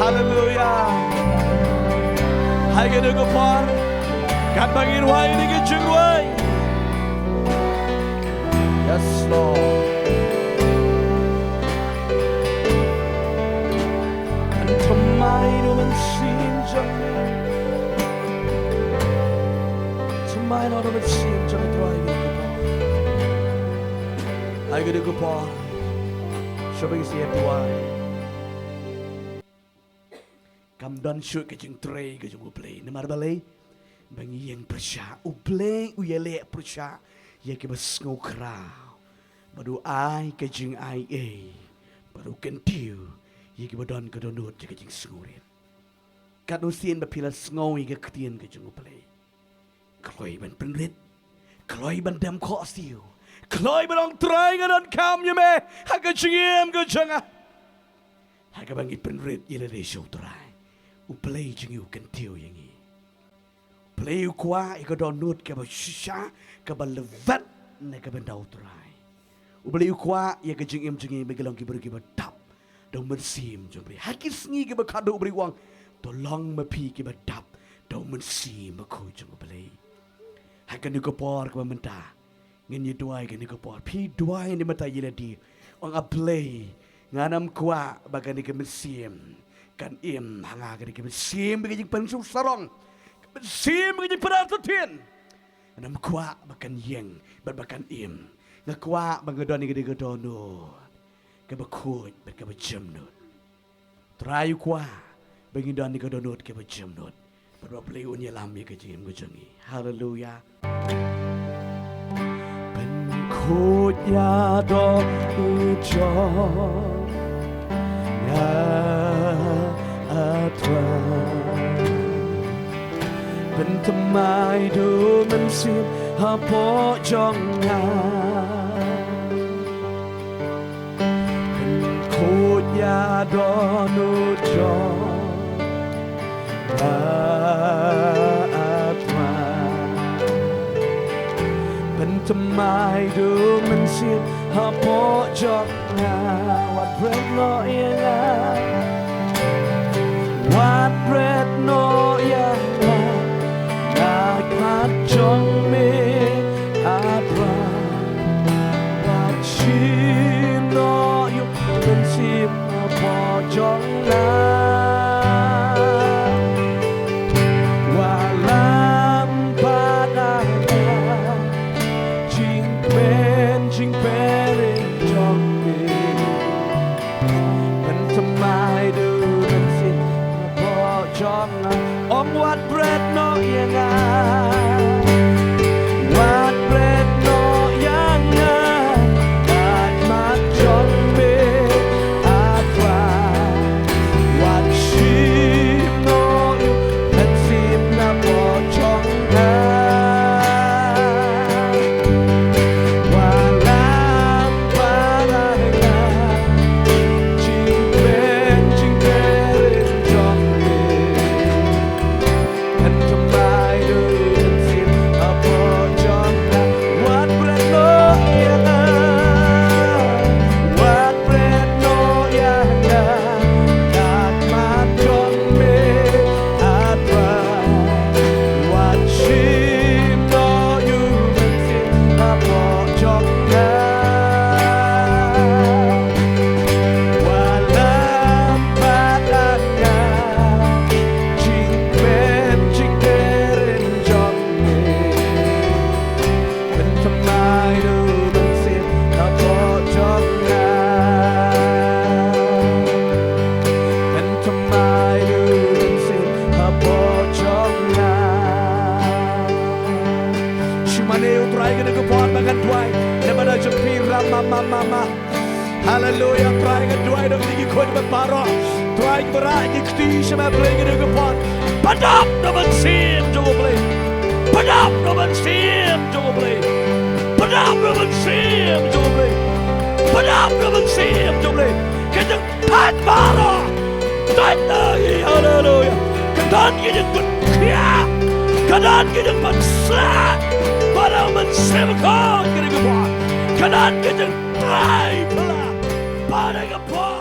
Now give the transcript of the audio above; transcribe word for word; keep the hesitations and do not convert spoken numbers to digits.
Haleluya. Ha kane ka por, katba ngi rwai ïa kane ka jingrwai. Yes, Lord. Thymmai ïa u Mynsiem jong me. Thymmai ïa u Mynsiem jong me, Trai, ha kane ka por. Ha kane ka por, shwa ba ngi sa ïa duwai, kam don shuh ka jingtrei ka jong U Blei. Namar balei? Ba ngi ïeng pyrshah. U Blei u ïaleh pyrshah ïa kiba sngewkhraw, bad u ai ka jingaiei, bad u kyntiew ïa kiba don ka dohnud ïa ka jingsngewrit. Katno sien ba phi la sngew ïa ka ktien ka jong U Blei? Kloi ban pynrit, kloi ban dem khohsiew, kloi ban ong, Trai, nga donkam ïa me ha ka jingim ka jong nga. Ha kaba ngi pynrit ïa lade sha U Trai, U Blei jong ngi u kyntiew ïa ngi. U Blei u kwah ïa ka dohnud kaba shisha, kaba lehbet na ka bynta U Trai. U Blei u kwah ïa ka jingim jong ngi ba ngi long ki briew kiba dap da U Mynsiem jong U Blei. Ha ki sngi kiba khadduh U Blei u ong, to long ma phi kiba dap da U Mynsiem Bakhuid jong U Blei. Ha kane ka por kaba mynta, ngin ïa duwai kane ka por. Phi duwai ne mynta ïa lade, ong, A Blei, ngan ym kwah ba kane ka mynsiem kan im ha nga, kane ka mynsiem ba ka jingpynshitom sarong, ka mynsiem ba ka jingpynartatien. Ngan ym kwah ba kan ïeng bad ba kan im. Nga kwah ba nga don ïa kane ka dohnud kaba khuid bad kaba jemnud. Trai u kwah ba ngin don ïa ka dohnud kaba jemnud, bad ba U Blei un ïalam ïa ka jingim ka jong ngi. Haleluya. Pynkhuid ïa dohnud jong nga, A Trai. Pynthymmai da U Mynsiem hapoh jong nga. Pynkhuid ïa dohnud jong nga, A Trai. Pynthymmai Mai du mynsiem hapoh jong nga, wat bret noh ïa nga. Wat bret noh ïa nga, na khmat jong me, Aba. Wat shim noh ïa u mynsiem hapoh jong nga. Wat lam pat ïa nga, jingkmen jingpyrshah jong me. Pynthymmai du mynsiem hapoh jong nga. Ong wat bret noh ïa nga. Wat bret noh ïa nga, na khmat jong me, Aba. Wat shim noh ïa u mynsiem hapoh jong nga. Wat lam pat ïa nga, jingkmen jingpyrshah jong me. Pynthymmai du mynsiem hapoh jong nga. Wat bret noh ïa nga. Wat bret noh ïa nga, na khmat jong me, Aba. Wat shim noh ïa u mynsiem hapoh jong nga. Wat lam pat ïa nga, jingkmen jingkmen jong me. Pynthymmai du mynsiem hapoh jong nga. Pynthymmai du mynsiem hapoh jong nga. Shu mane U Trai kane ka por ba ngan duwai. Namar ba da jong phi ram ma ma ma ma. Haleluya, Trai, nga duwai da ki khun bad baroh. Trai, ki baroh ki kti sha ma Blei kane ka por. Pyndap da mynsiem jong U Blei. Pyndap da mynsiem jong U Blei. Pyndap da mynsiem jong U Blei. Pyndap da mynsiem jong U Blei. Ka jingpynthait baroh. Thait na ngi, haleluya. Ka don ka jingpynkhia. Ka don ka jingpynsleh. Baroh mynsiem ka kane ka por. Ka don ka jingtrai pla. Baroh ka por.